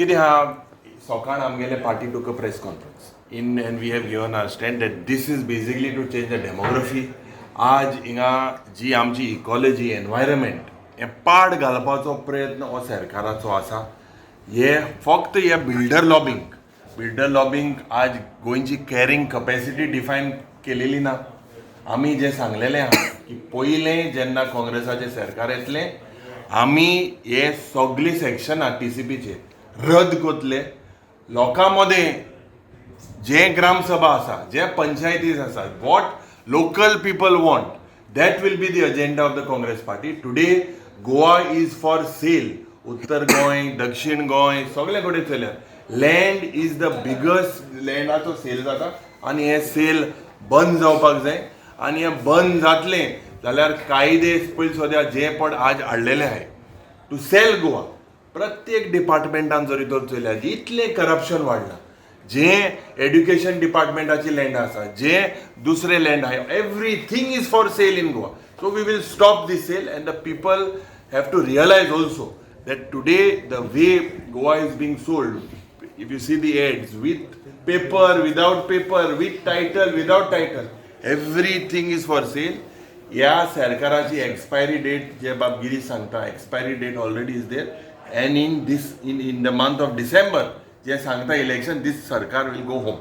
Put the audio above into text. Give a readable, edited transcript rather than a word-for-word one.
कितें आहा, सकाळ आमगेले party took a press conference in and we have given our stand that this is basically to change the demography. आज हिंगा जी आमची इकॉलॉजी, एनवायरमेंट हें पाड घालपाचो प्रयत्न हो सरकाराचो आसा. हे फक्त हे बिल्डर लॉबींग, बिल्डर लॉबींग. आज गोंयची कॅरिंग कपॅसिटी डिफायन केलेली ना. आमी जें सांगलेलें आहा की पयलें जेन्ना काँग्रेसाचें सरकार येतलें, आमी हे सगळीं सेक्शनां टीसीपीचे रद्द करतले. लोकां मदें जे ग्रामसभा आसा, जे पंचायतीस आसा, what local people want, that will be the agenda of the Congress party. Today Goa is for sale. उत्तर गोंय, दक्षिण गोंय, सगळे कडेन चल्यात. लँड is the biggest, लँडाचो sale जाता आनी हे सेल बंद जावपाक जाय. आनी हें बंद जातलें जाल्यार कायदे पयलीं सद्या जे पण आज हाडलेले आहाय टू सेल गोवा, प्रत्येक डिपार्टमेंटान जरी तर चोयल्यार इतलें करप्शन वाडलां. जे एड्युकेशन डिपार्टमेंटाची लँड आसा, जे दुसरे लँड आहा, everything is for sale in Goa. So we will stop this sale and the people have to realize also that today the way Goa is being sold, if you see the ads, with paper, without paper, with title, without title, everything is for sale. ह्या सरकाराची expiry date जे बाब गिरीश सांगता, expiry date already is there and in this in in the month of December जे सांगता election, this सरकार will go home.